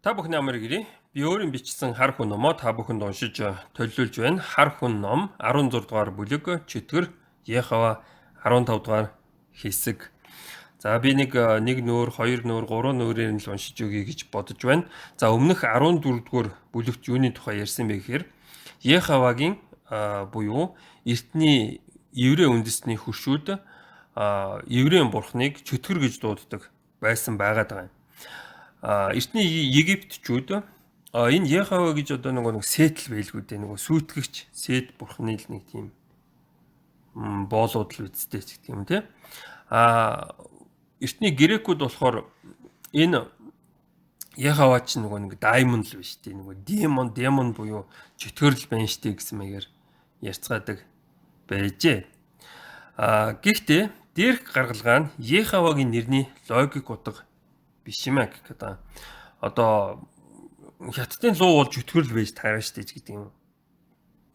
Та бүхний амар гэрээ. Би өөрийн бичсэн Хар хүн номоо та бүхэнд уншиж төлөөлж байна. Хар хүн ном 16 дугаар бүлэг, чөтгөр Яхова 15 дугаар хэсэг. За, би нэг нэг нөөр, хоёр нөөр, гурван нөөрээр нь л уншиж өгье гэж бодож байна. За, өмнөх 14 дугаар бүлэгт юуны тухай ярьсан бэ гэхээр Яховагийн буюу эртний еврей үндэстний хөршүүд еврейн бурхныг чөтгөр гэж дууддаг байсан байгаад байгаа юм. Эртний Египтчүүд энэ Яхова гэж одоо нөгөө нэг Сетл байлгүй дээ, нөгөө сүйтгэгч Сет бурхны л нэг тийм боолууд л үсттэй ч гэдэг юм тий. Эртний грекүүд болохоор энэ Яхова ч нөгөө нэг daimon л биш тий, нөгөө демон буюу чөтгөр л байна штэ гэсэн маягаар ярьцгаадаг байжээ. Гэхдээ дээрх гаргалгаа нь Яховагийн нэрний логик утга биш юм а гэх гэдэг. Одоо хятадын луу бол чөтгөр л байж таарна штэ гэдэг юм.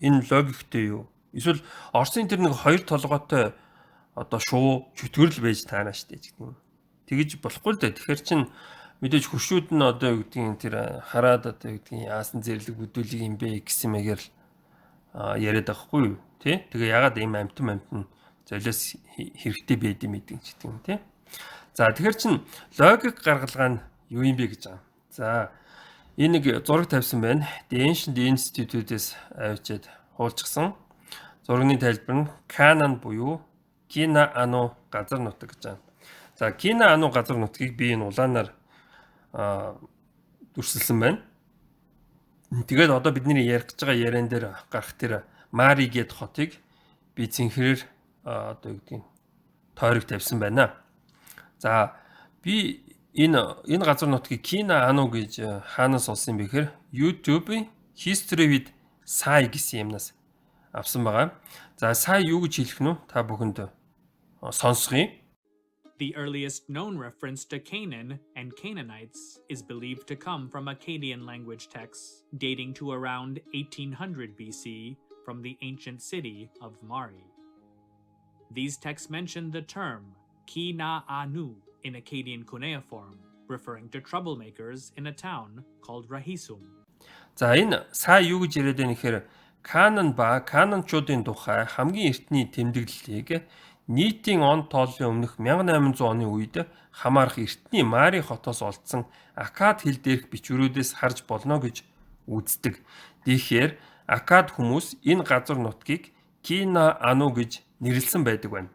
Энэ логиктэй юу? Эсвэл Оросын тэр нэг хоёр толгойтой одоо шувуу чөтгөр л байж таарна штэ гэдэг юм. Тэгэж болохгүй л дээ. Тэгэхээр чин мэдээж хөршүүд нь одоо юу гэдгийг тэр хараад одоо юу гэдгийг яасан зэрлэг бүдүүлэг юм бэ гэсэн маягаар л яриад байхгүй юу? Тэ? Тэгээ ягаад ийм амтан золиос хэрэгтэй байд юм гэдэг ч гэдэг юм тий. За, тэгэхээр чин логик гаргалгаа нь юу юм бэ гэж байгаа. За, энэ нэг зураг тавьсан байна. The Ancient Institute-ээс авчиад хуулчихсан. Зургийн тайлбар нь Канан буюу Кина Ану газар нутаг гэж байгаа. За, Кина Ану газар нутгийг би энэ улаанаар дүрсэлсэн байна. Тэгээд одоо бидний ярих гэж байгаа яриан дээр гарах тэр Мари гэд хотыг би цэнхрээр одоо юу гэдгийг тойрог тавьсан байна. За, би энэ газар нутгийг Кина Ану гэж хаанаас олсон юм бэ гэхээр YouTube History with Sai гэсэн юмнаас авсан байгаа. За, Sai юу гэж хэлэх нь вэ? Та бүхэнд сонсгоё. The earliest known reference to Canaan and Canaanites is believed to come from Akkadian language texts dating to around 1800 BC from the ancient city of Mari. These texts mention the term Ki-na-anu in Akkadian cuneiform, referring to troublemakers in a town called Rahisum. За, энэ Сай юу гэж яриад байна гэхээр Канан ба Кананчуудын тухай хамгийн эртний тэмдэглэлийг нийтийн он тооллын өмнөх 1800 оны үед хамаарах эртний Мари хотоос олдсон Акад хэл дээрх бичвэрүүдээс харж болно гэж үздэг. Тэгэхээр Акад хүмүүс энэ газар нутгийг Кина Ану гэж нэрлэсэн байдаг байна.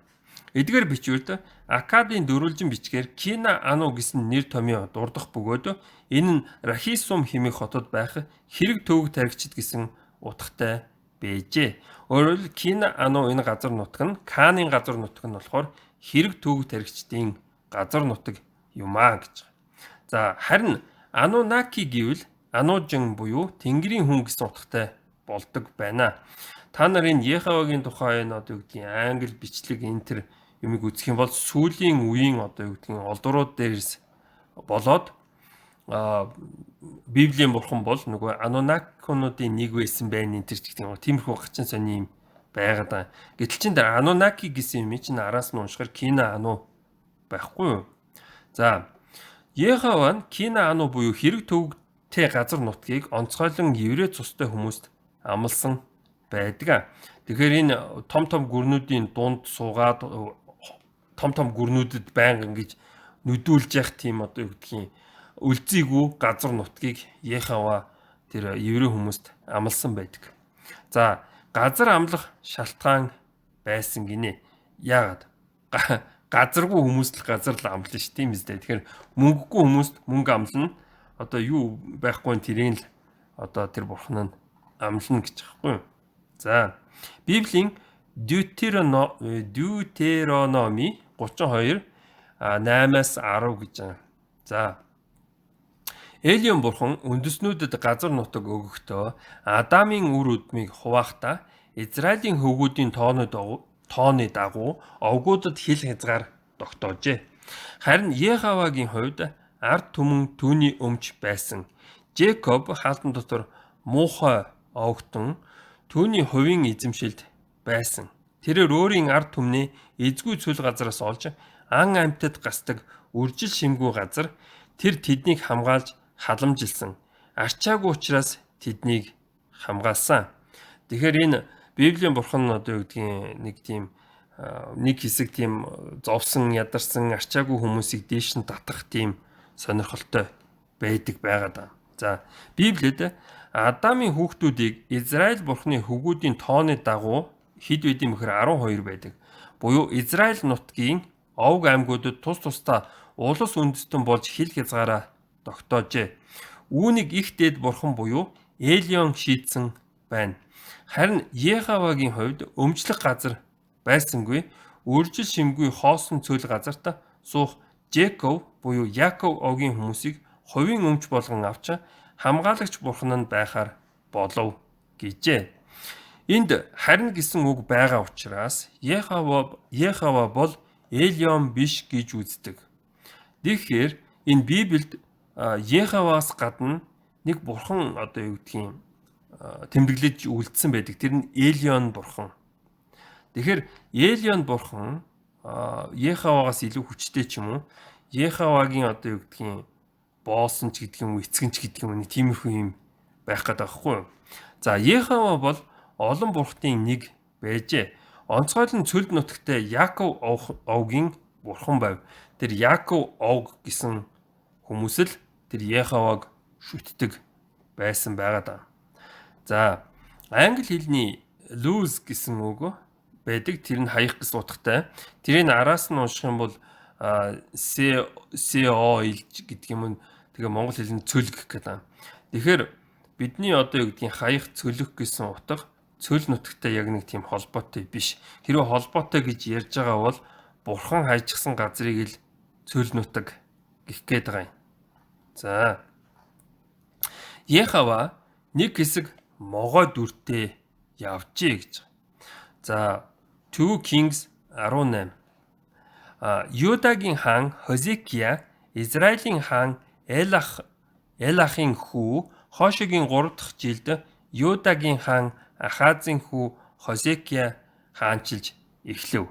Эдгээр бичвэрд Акадын дөрвөлжин бичгээр Кина Ану гэсэн нэр томьёо дурдах бөгөөд энэ нь Рахисум хэмээх хотод байх хэрэг төвөг таригчид гэсэн утгатай байжээ. Өөрөөр хэлбэл, Кина Ану энэ газар нутаг нь, Канын газар нутаг нь болохоор хэрэг төвөг таригчдын газар нутаг юм аа гэж. За, харин Анунаки гэвэл Анужин буюу Тэнгэрийн хүн гэсэн утгатай болдог байна. Та нарын Яховагийн тухай энэ одоо юу гэдгийг англи бичлэг энэ төр юмыг үзэх юм бол сүүлийн үеийн одоо юу гэдгийг олдврууд дээрс болоод Библийн бурхан бол нөгөө Анунакунуудын нэг байсан байна энэ төр ч гэдэг юм. Тиймэрхүү хачин сони юм байгаад байгаа. Гэтэл чин дээр Анунаки гэсэн юм чинь араас нь уншихаар Кина Ану байхгүй юу? За, Яхова нь Кина Ану буюу хэрэг төвөгтэй газар нутгийг онцгойлон еврей цустай хүмүүст амласан байдаг. Тэгэхээр энэ том том гүрнүүдийн дунд суугаад, том том гүрнүүдэд байнга ингэж нүдүүлж явах тийм одоо юу гэдгийг үлзийгүү газар нутгийг Яхова тэр еврей хүмүүст амласан байдаг. За, газар амлах шалтгаан байсан гинэ. Яагаад? Газаргүй хүмүүст л газар л амлана ш, тийм үстэй. Тэгэхээр мөнгөгүй хүмүүст мөнгө амлана. Одоо юу байхгүй нь тэрийг л одоо тэр бурхан нь амлана гэж байгаа юм. За, Библийн Deuteronomy 32 8-аас 10 гэж байгаа. За, Элион бурхан үндэснүүдэд газар нутаг өгөхдөө Адамын үр өдмийг хувахдаа Израилийн хөвгүүдийн тооны дагуу овгуудад хил хязгаар тогтоожээ. Харин Яховагийн хувьд ард түмэн түүний өмч байсан. Жекоб хаалтан дотор муухай овготон түүний хувийн эзэмшилд байсан. Тэрээр өөрийн ард түмнээ эзгүй цөл газараас олж ан амьтад гасдаг үржил шимгүй газар тэр тэднийг хамгаалж халамжилсан. Арчаагүй учраас тэднийг хамгаалсан. Тэгэхээр энэ Библийн бурхан одоо юу гэдгийг нэг тийм нэг хэсэг тийм зовсон, ядарсан, арчаагүй хүмүүсийг дээш нь татах тийм сонирхолтой байдаг байгаад байна. За, Библиэд Адамын хүүхдүүдийг Израиль бурхны хөвгүүдийн тооны дагуу хэд байд юм гэхээр 12 байдаг. Буюу Израиль нутгийн овг аймагуудад тус тусдаа улс үндэстэн болж хил хязгаараа тогтоожээ. Үүнийг их дээд бурхан буюу Элион шийдсэн байна. Харин Ехавагийн хувьд өмчлөх газар байсангүй, үржил шимгүй хоосон цөл газарт суух Жеков буюу Яков овгийн хүмүүсийг хувийн өмч болгон авч хамгаалагч бурхан нь байхаар болов гэжээ. Энд харин гэсэн үг байгаа учраас Ехава бол Элион биш гэж үздэг. Тэгэхээр энэ Библиэд Ехаваас гадна нэг бурхан одоо юу гэдгийг тэмдэглэж үлдсэн байдаг. Тэр нь Элион бурхан. Тэгэхээр Элион бурхан Ехавагаас илүү хүчтэй ч юм уу? Ехавагийн одоо юу гэдгийг боосон ч гэдэг юм уу, эцгэн ч гэдэг юм уу, нэг тиймэрхүү юм байх гэдэг байхгүй юу? За, Ехава бол олон бурхны нэг байжээ. Онцгойлон цөлд нутагтай Яков овгийн бурхан байв. Тэр Яков овг гэсэн хүмүүс л тэр Ехаваг шүтдэг байсан байгаа даа. За, англи хэлний lose гэсэн үг байдаг. Тэр нь хаях гэсэн утгатай. Тэрийг араас нь унших юм бол C C O илж гэдэг юм. Тэгээ монгол хэлэнд цөлг гэдэг. Тэгэхээр бидний одоо юу гэдгийг хаях, цөлөх гэсэн утга цөл нутагтай яг нэг тийм холбоотой биш. Хэрвээ холбоотой гэж ярьж байгаа бол бурхан хайчихсан газрыг л цөл нутаг гэх гээд байгаа юм. За. Ехава нэг хэсэг могой дүртэй явжээ гэж. За, 2 Kings 18. Юдагийн хаан Хозекия, Израилийн хаан Элахын хүү Хошигийн 3 дахь жилд Юдагийн хаан Ахазын хүү Хозекия хаанчилж эхлэв.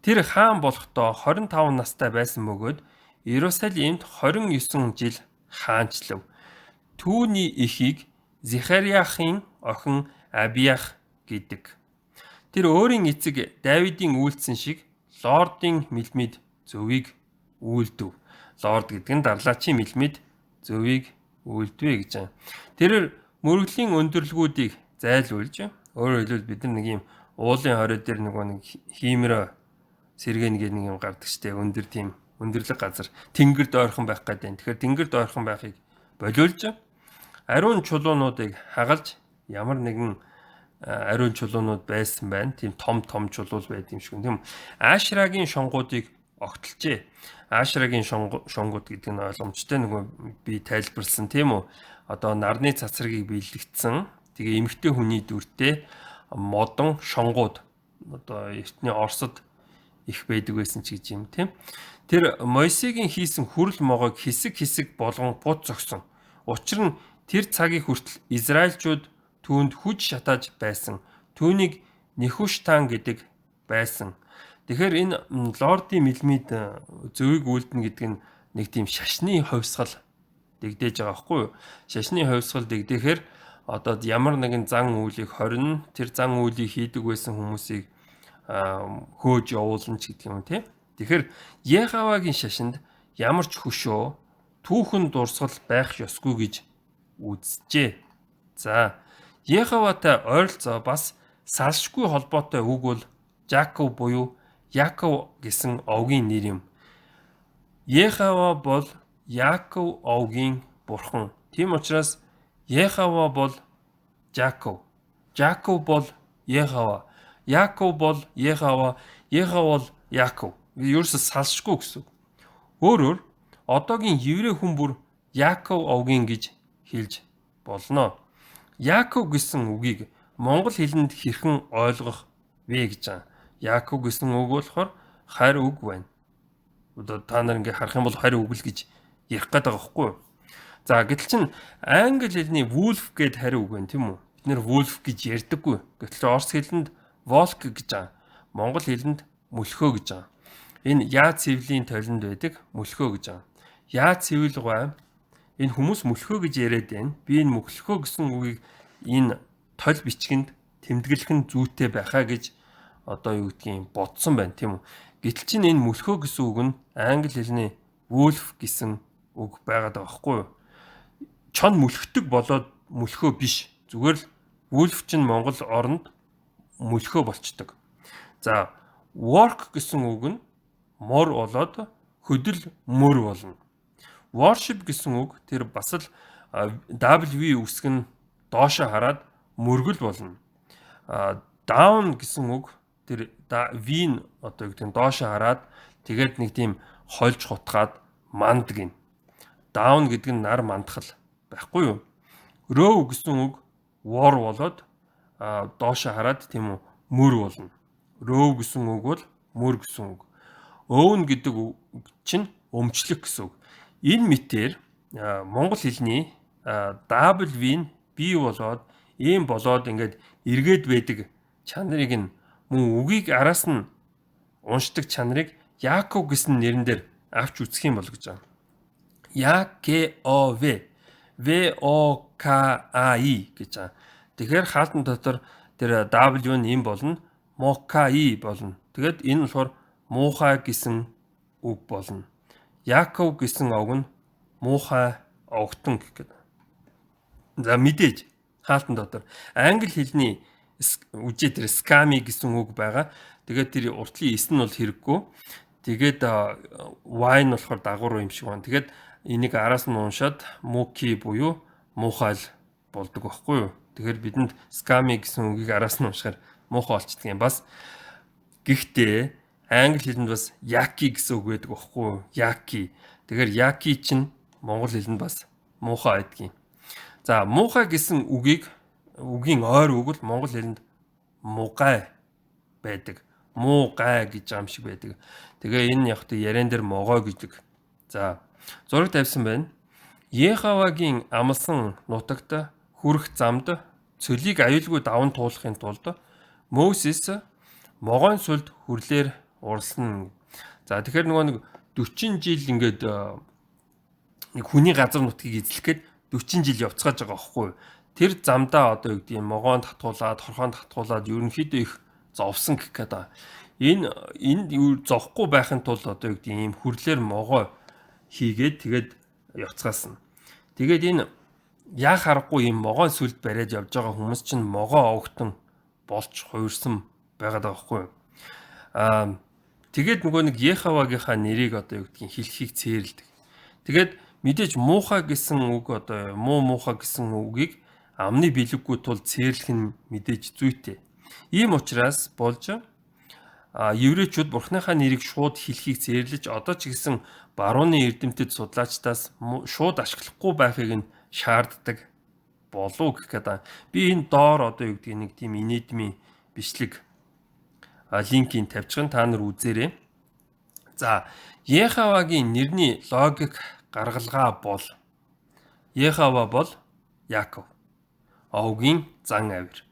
Тэр хаан болохдоо 25 настай байсан бөгөөд Иерусалимд 29 жил хаанчлав. Түүний эхийг Зихариахын охин Абиах гэдэг. Тэр өөрийн эцэг Давидын үйлдсэн шиг Лордын мэлмид зөвийг үйлдэв. Лорд гэдэг нь дарлаачийн мэлмид зөвийг үйлдвэ гэж байна. Тэрээр мөргөлийн өндөрлгүүдийг зайлуулж, өөрөөр хэлбэл бид нар нэг юм уулын хорой дээр нөгөө нэг хиймрөө сэргэн гэдэг нэг юм гардаг штэ, өндөр тийм өндөрлөг газар тэнгэрд ойрхон байх гэдэг. Тэгэхээр тэнгэрд ойрхон байхыг болиулж ариун чулуунуудыг хагалж ямар нэгэн ариун чулуунууд байсан байна. Тийм том том чулуул байд юм шиг. Тийм Ашрагийн шонгуудыг огтлжээ. Ашрагийн шонгууд гэдэг нь ойлгомжтой, нөгөө би тайлбарлсан тийм үү? Одоо нарны цацрагийг биелэгдсэн. Тэгээ эмэгтэй хүний дүртэй модон шонгууд одоо эртний Оросд их байдаг байсан ч гэж юм тийм. Тэр Мойсегийн хийсэн хүрл могойг хэсэг хэсэг болгон бут зогсон. Учир нь тэр цагийг хүртэл Израильчууд түүнд хүж шатааж байсан. Түүнийг Нехуштан гэдэг байсан. Тэгэхээр энэ Лордын мэлмид зөвийг үйлдэнэ гэдэг нь нэг тийм шашны хувьсгал дэгдээж байгаа байхгүй юу? Шашны хувьсгал дэгдэхээр одоо ямар нэгэн зан үйлийг хорно, тэр зан үйлийг хийдэг байсан хүмүүсийг хөөж явуулна ч гэдэг юм тийм. Тэгэхээр Ехавагийн шашинд ямар ч хөшөө, түүхэн дурсгал байх ёсгүй гэж үзжээ. За, Ехаватай ойролцоо бас салшгүй холбоотой үг бол Жаков буюу Яков гэсэн овгийн нэр юм. Ехава бол Яков овгийн бурхан. Тийм учраас Ехава бол Жаков. Жаков бол Ехава. Яков бол Ехава. Ехава бол Яков. Ерөөсө салшгүй гэсэн. Өөрөөр одоогийн еврей хүн бүр Яков овгийн гэж хэлж болно. Яков гэсэн үгийг монгол хэлэнд хэрхэн ойлгох вэ гэж байгаа. Яков гэсэн үг болохоор харь үг байна. Одоо та нар ингээ харах юм бол харь үг л гэж ярих гээд байгаа байхгүй юу? За, гэтэл чин англи хэлний wolf гэд харь үг байна тийм үү? Бид нэр wolf гэж ярьдаггүй. Гэтэл орос хэлэнд волк гэж байгаа. Монгол хэлэнд мөлхөө гэж байгаа. Энэ яа цэвлийн толинд байдаг мөлхөө гэж байгаа. Яа цэвэл гуай, Энэ хүмүүс мөлхөө гэж яриад байна. Би энэ мөлхөө гэсэн үгийг энэ толь бичгэнд тэмдэглэх нь зүйтэй байхаа гэж одоо юу гэдгийг бодсон байна, тийм үү? Гэтэл чинь энэ мөлхөө гэсэн үг нь англи хэлний wolf гэсэн үг байгаад байгаа байхгүй юу? Чон мөлхдөг болоод мөлхөө биш. Зүгээр л wolf чинь Монгол оронд мөлхөө болчдөг. За, work гэсэн үг нь мор болоод хөдөл мөр болно. Worship гэсэн үг тэр бас л W үсэг нь доошоо хараад мөргөл болно. Down гэсэн үг тэр V нь одоо юу гэдэг нь доошоо хараад тэгээд нэг тийм хольж хутгаад манд гин. Down гэдэг нь нар мандахал байхгүй юу? Row гэсэн үг wor болоод доошоо хараад, тийм үү, мөр болно. Row гэсэн үг бол мөр гэсэн үг. Own гэдэг үг чинь өмчлөх гэсэн үг. Энэ мэтээр монгол хэлний W нь B болоод, M болоод ингээд эргээд байдаг чанарыг нь, мөн үгийг араас нь уншдаг чанарыг Яков гэсэн нэрэн дээр авч үзэх юм бол гэж байгаа. Я К О В В О К А И гэж байгаа. Тэгэхээр хаалтан дотор тэр W нь M болно, Мокаи болно. Тэгээд энэ болохоор муухай гэсэн үг болно. Яков гэсэн овг нь муухай овготон гэх гээд. За, мэдээж хаалтан дотор англи хэлний үжээ тэр scummy гэсэн үг байгаа. Тэгээд тэр уртлын S нь бол хэрэггүй. Тэгээд Y нь болохоор дагавар юм шиг байна. Тэгээд энийг араас нь уншаад муки буюу муухай л болдог байхгүй юу? Тэгэхээр бидэнд scummy гэсэн үгийг араас нь уншихаар муухай болчдөг юм бас. Гэхдээ англи хэлэнд бас yucky гэсэн үг байдаг байхгүй юу? Yucky. Тэгэхээр yucky чинь монгол хэлэнд бас муухай байдгийн. За, муухай гэсэн үгийг, үгийн ойр үг л монгол хэлэнд мугай байдаг. Муугай гэж юм шиг байдаг. Тэгээ энэ яг тэ яриан дээр могой гэдэг. За, зураг тавьсан байна. Ехавагийн амлсан нутагт хүрэх замд цөлийг аюулгүй даван туулахын тулд Мосес могойн сүлд хүрлээр урлсан. За, тэгэхээр нөгөө нэг 40 жил ингээд нэг хүний газар нутгийг эзлэх гээд 40 жил явцгааж байгаа байхгүй юу? Тэр замдаа одоо юу гэдэг юм, могоон татгуулаад, хорхоон татгуулаад ерөнхийдөө их зовсон гэх гээд байгаа. Энэ энд зовхгүй байхын тулд одоо юу гэдэг ийм хүрлээр могой хийгээд тэгээд явцгаасан. Тэгээд энэ яах аргагүй ийм могоон сүлд бариад явж байгаа хүмүүс чинь могоо овготон болж хувирсан байгаа даа байхгүй юу? Аа, тэгээд нөгөө нэг Ехавагийнхаа нэрийг одоо юу гэдгийг хэлхийг цээрэлдэг. Тэгээд мэдээж муухай гэсэн үг, одоо муу, муухай гэсэн үгийг амны бэлэггүй тул цээрлэх нь мэдээж зүйтэй. Ийм учраас болж еврейчүүд бурхныхаа нэрийг шууд хэлхийг цээрлэж, одоо ч гэсэн барууны эрдэмтэд судлаачдаас шууд ашиглахгүй байхыг нь шаарддаг болов гэх гээд. Би энэ доор одоо юу гэдгийг нэг тийм инээдмийн бичлэг линкийг тавьчихсан, та нар үзээрэй. За, Ехавагийн нэрний логик гаргалгаа бол Ехава бол Яков. Овгийн зан авир.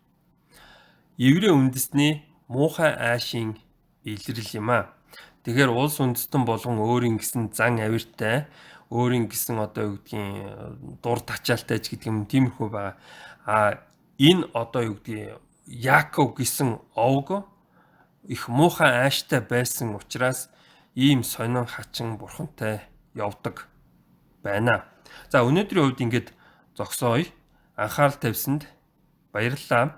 Еврей үндэсний муухай аашийн илрэл юм аа. Тэгэхээр улс үндэстэн болгон өөрийн гэсэн зан авиртай, өөрийн гэсэн одоо юу гэдгийг дур тачаалтай ч гэдэг юм, тиймэрхүү байгаа. А энэ одоо юу гэдгийг Яков гэсэн овг их муухай ааштай байсан учраас ийм сонин хачин бурхантай явдаг байна. За, өнөөдрийн хувьд ингээд зогсооё. Анхаарал тавьсанд баярлалаа.